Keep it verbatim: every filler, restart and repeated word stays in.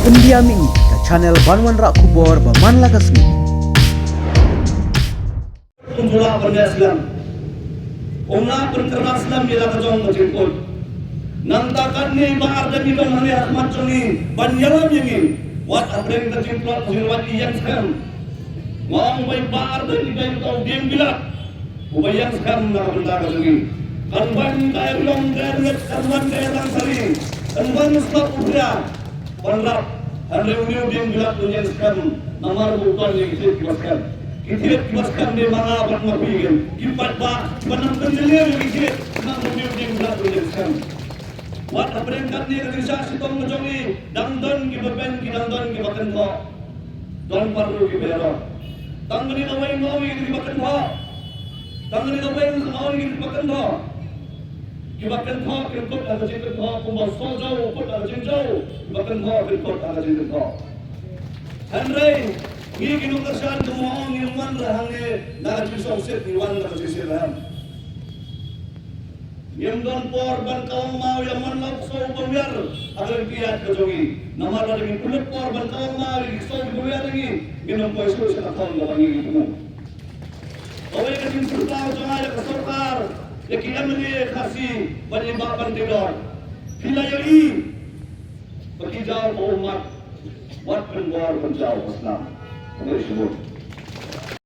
Pyndiam ïa ngi ka channel ban wanrah khubor ba man la ka sngi. Kum jula ban leh slem. Kum la pynkyrpad slem ïa la ka jong ka jingkut. Nangta katne ba ar da ngi don hangne ha khmat jong ngi ban ïalam ïa ngi. Wat hapdeng ka jingtlot jingwat ïeng skhem. Nga ong ba i Bah Ardent i dei uta u dieng bilat uba ïeng skhem na ka bynta ka jong ngi. Kan wan ka ïalong ka ïalnget, kan wan ka ïalang sari, kan wan u slap u phria. Ban rap, hynrei une u dieng bilat un ïeng skhem namar u don ïa ki thied kiba skhem. Ki thied kiba skhem dei ma nga bad ma phi, ki paidbah kiba nang pynjylliew ïa ki thied, namar une u dieng bilat un ïeng skhem. Wat hapdeng katne ka jingshah shitom ka jong ngi, dang don kiba beiñ, ki dang don kiba kynthoh. Don pat ruh kiba ïarap. Tang kane kawei nga ong ïa kiba kynthoh. Tang kane kawei nga ong ïa kiba kynthoh. Kiba kynthoh kin kut ha ka jingkynthoh kumba u sawjaw u kut ha ka jingjaw. Kiba kynthoh kin kut ha ka jingkynthoh. Hynrei ngi ki nongkyrshan, kumba ong, ngim wan ra hangne na ka jingsngewsih, ngi wan na ka jingsiat. Ngim don por ban kawang maw ïa man la u ksew ba wiar ha ka lynti ïaid ka jong ngi. Namar lada ngi pynlut por ban kawang maw ïa ki ksew kiba wiar ïa ngi, ngin ym poi shuh sha ka thong kaba ngi ngi pynlut. Kawei ka jingpyrta jong nga ïa ka sorkar, ïa ki M L A Khasi bad ïa i Bah Banteidor. Phi la ïohi ba ki jaw ka ummat, wat pynbor ban jaw ka snam. Khublei shibun.